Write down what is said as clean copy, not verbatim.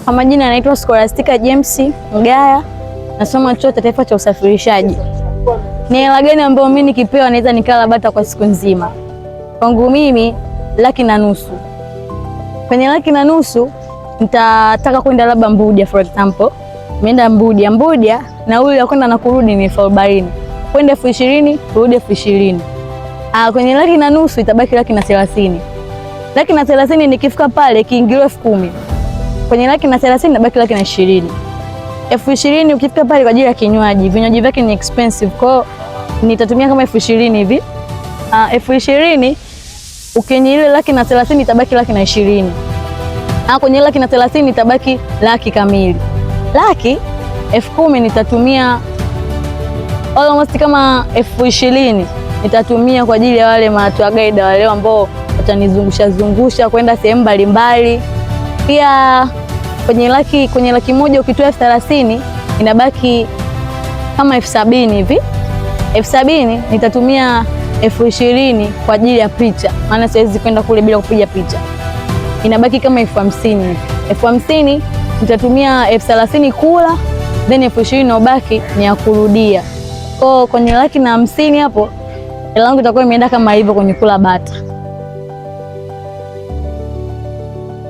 Kwa majina anaitwa Scholastica James Mgaya, nasoma Chuo cha Taifa cha Usafirishaji. Ni hela gani ambayo mimi nikipewa naweza nikala bata kwa siku nzima? Kwangu mimi 1.5. Kwenye 1.5 nitataka kwenda labda Mbuja, for example. Nimeenda Mbuja, Mbuja nauli ya kwenda na kurudi ni 40,000. Kwenda 20,000, kurudi 20,000. Ah, kwenye 1.5 itabaki 130,000. 130,000 nikifika pale kiingilio 10,000. Kwenye 130,000 nabaki 120,000. 20,000 ukifika pale kwa ajili ya kinywaji, vinywaji vyake ni expensive. Kwa hiyo nitatumia kama 20,000 hivi. Ah, 20,000 ukenye ile 130,000 itabaki 120,000. Ah, kwenye 130,000 itabaki 100,000 kamili. 100,000, 10,000 nitatumia almost kama 20,000 nitatumia kwa ajili ya wale ma tour guide wale ambao watanizungusha zungusha kwenda sehemu mbalimbali. Pia kwenye 100,000 ukitoa 30,000 inabaki kama 70,000 hivi. 70,000 nitatumia 20,000 kwa ajili ya picha, maana siwezi kwenda kule bila kupiga picha. Inabaki kama 50,000 hivi. 50,000 nitatumia 30,000 kula, then 20,000 inayobaki ni ya kurudia. Kwa kwenye 150,000 hapo hela yangu itakuwa imeenda kama hivyo kwenye kula bata.